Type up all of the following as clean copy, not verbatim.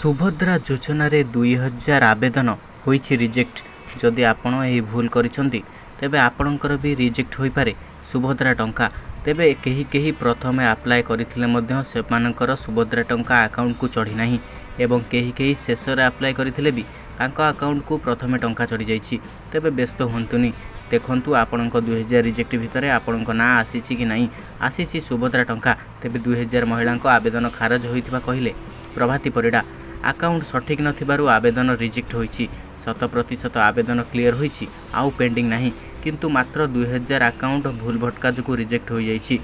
ସୁଭଦ୍ରା ଯୋଜନାରେ 2000 ଆବେଦନ ହୋଇଛି ରିଜେକ୍ଟ। ଯଦି ଆପଣ ଏହି ଭୁଲ କରିଛନ୍ତି, ତେବେ ଆପଣଙ୍କର ବି ରିଜେକ୍ଟ ହୋଇପାରେ ସୁଭଦ୍ରା ଟଙ୍କା। ତେବେ କେହି କେହି ପ୍ରଥମେ ଆପ୍ଲାଏ କରିଥିଲେ ମଧ୍ୟ ସେମାନଙ୍କର ସୁଭଦ୍ରା ଟଙ୍କା ଆକାଉଣ୍ଟକୁ ଚଢ଼ିନାହିଁ ଏବଂ କେହି କେହି ଶେଷରେ ଆପ୍ଲାଏ କରିଥିଲେ ବି ତାଙ୍କ ଆକାଉଣ୍ଟକୁ ପ୍ରଥମେ ଟଙ୍କା ଚଢ଼ିଯାଇଛି। ତେବେ ବ୍ୟସ୍ତ ହୁଅନ୍ତୁନି, ଦେଖନ୍ତୁ ଆପଣଙ୍କ 2000 ରିଜେକ୍ଟ ଭିତରେ ଆପଣଙ୍କ ନାଁ ଆସିଛି କି ନାହିଁ, ଆସିଛି ସୁଭଦ୍ରା ଟଙ୍କା। ତେବେ 2000 ମହିଳାଙ୍କ ଆବେଦନ ଖାରଜ ହୋଇଥିବା କହିଲେ ପ୍ରଭାତୀ ପରିଡ଼ା। ଆକାଉଣ୍ଟ ସଠିକ୍ ନଥିବାରୁ ଆବେଦନ ରିଜେକ୍ଟ ହୋଇଛି। 100% ଆବେଦନ କ୍ଲିୟର ହୋଇଛି, ଆଉ ପେଣ୍ଡିଂ ନାହିଁ। କିନ୍ତୁ ମାତ୍ର 2000 ଆକାଉଣ୍ଟ ଭୁଲଭଟକା ଯୋଗୁଁ ରିଜେକ୍ଟ ହୋଇଯାଇଛି।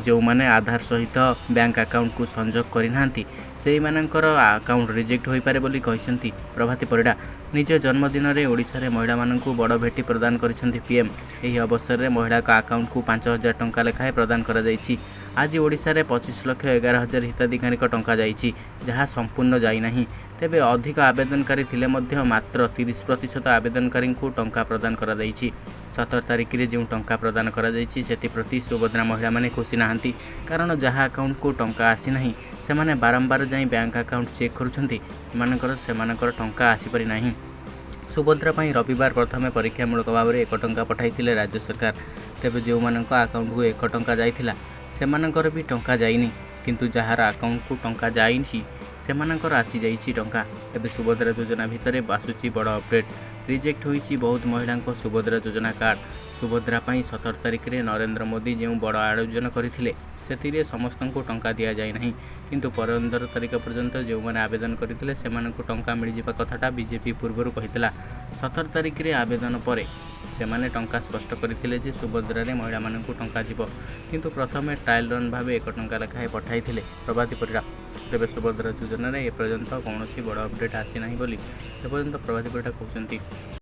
ଯେଉଁମାନେ ଆଧାର ସହିତ ବ୍ୟାଙ୍କ ଆକାଉଣ୍ଟକୁ ସଂଯୋଗ କରିନାହାନ୍ତି, ସେହିମାନଙ୍କର ଆକାଉଣ୍ଟ ରିଜେକ୍ଟ ହୋଇପାରେ ବୋଲି କହିଛନ୍ତି ପ୍ରଭାତୀ ପରିଡ଼ା। ନିଜ ଜନ୍ମଦିନରେ ଓଡ଼ିଶାରେ ମହିଳାମାନଙ୍କୁ ବଡ଼ ଭେଟି ପ୍ରଦାନ କରିଛନ୍ତି ପିଏମ୍। ଏହି ଅବସରରେ ମହିଳାଙ୍କ ଆକାଉଣ୍ଟକୁ 5000 ଟଙ୍କା ଲେଖାଏଁ ପ୍ରଦାନ କରାଯାଇଛି। ଆଜି ଓଡ଼ିଶାରେ 25,11,000 ହିତାଧିକାରୀଙ୍କ ଟଙ୍କା ଯାଇଛି, ଯାହା ସମ୍ପୂର୍ଣ୍ଣ ଯାଇନାହିଁ। ତେବେ ଅଧିକ ଆବେଦନକାରୀ ଥିଲେ ମଧ୍ୟ ମାତ୍ର 30% ଆବେଦନକାରୀଙ୍କୁ ଟଙ୍କା ପ୍ରଦାନ କରାଯାଇଛି। 17 ତାରିଖରେ ଯେଉଁ ଟଙ୍କା ପ୍ରଦାନ କରାଯାଇଛି, ସେଥିପ୍ରତି ସୁଭଦ୍ରା ମହିଳାମାନେ ଖୁସି ନାହାନ୍ତି। କାରଣ ଯାହା ଆକାଉଣ୍ଟକୁ ଟଙ୍କା ଆସିନାହିଁ, ସେମାନେ ବାରମ୍ବାର ଯାଇ ବ୍ୟାଙ୍କ ଆକାଉଣ୍ଟ ଚେକ୍ କରୁଛନ୍ତି, ଏମାନଙ୍କର ସେମାନଙ୍କର ଟଙ୍କା ଆସିପାରି ନାହିଁ। ସୁଭଦ୍ରା ପାଇଁ ରବିବାର ପ୍ରଥମେ ପରୀକ୍ଷାମୂଳକ ଭାବରେ 1 ଟଙ୍କା ପଠାଇଥିଲେ ରାଜ୍ୟ ସରକାର। ତେବେ ଯେଉଁମାନଙ୍କ ଆକାଉଣ୍ଟକୁ 1 ଟଙ୍କା ଯାଇଥିଲା, ସେମାନଙ୍କର ବି ଟଙ୍କା ଯାଇନି। କିନ୍ତୁ ଯାହାର ଆକାଉଣ୍ଟକୁ ଟଙ୍କା ଯାଇଛି, ସେମାନଙ୍କର ଆସିଯାଇଛି ଟଙ୍କା। ଏବେ ସୁଭଦ୍ରା ଯୋଜନା ଭିତରେ ଆସୁଛି ବଡ଼ ଅପଡେଟ୍। ରିଜେକ୍ଟ ହୋଇଛି ବହୁତ ମହିଳାଙ୍କ ସୁଭଦ୍ରା ଯୋଜନା କାର୍ଡ। ସୁଭଦ୍ରା ପାଇଁ 17 ତାରିଖରେ ନରେନ୍ଦ୍ର ମୋଦି ଯେଉଁ ବଡ଼ ଆୟୋଜନ କରିଥିଲେ, ସେଥିରେ ସମସ୍ତଙ୍କୁ ଟଙ୍କା ଦିଆଯାଇନାହିଁ। କିନ୍ତୁ 15 ତାରିଖ ପର୍ଯ୍ୟନ୍ତ ଯେଉଁମାନେ ଆବେଦନ କରିଥିଲେ, ସେମାନଙ୍କୁ ଟଙ୍କା ମିଳିଯିବା କଥାଟା ବିଜେପି ପୂର୍ବରୁ କହିଥିଲା। 17 ତାରିଖରେ ଆବେଦନ ପରେ ସେମାନେ ଟଙ୍କା ସ୍ପଷ୍ଟ କରିଥିଲେ ଯେ ସୁଭଦ୍ରାରେ ମହିଳାମାନଙ୍କୁ ଟଙ୍କା ଯିବ। କିନ୍ତୁ ପ୍ରଥମେ ଟ୍ରାଏଲ୍ ରନ୍ ଭାବେ 1 ଟଙ୍କା ଲେଖାଏଁ ପଠାଇଥିଲେ ପ୍ରଭାତୀ ପରିଡ଼ା। ତେବେ ସୁଭଦ୍ରା ଯୋଜନାରେ ଏପର୍ଯ୍ୟନ୍ତ କୌଣସି ବଡ଼ ଅପଡେଟ୍ ଆସିନାହିଁ ବୋଲି ଏପର୍ଯ୍ୟନ୍ତ ପ୍ରଭାତୀ ପରିଡ଼ା କହୁଛନ୍ତି।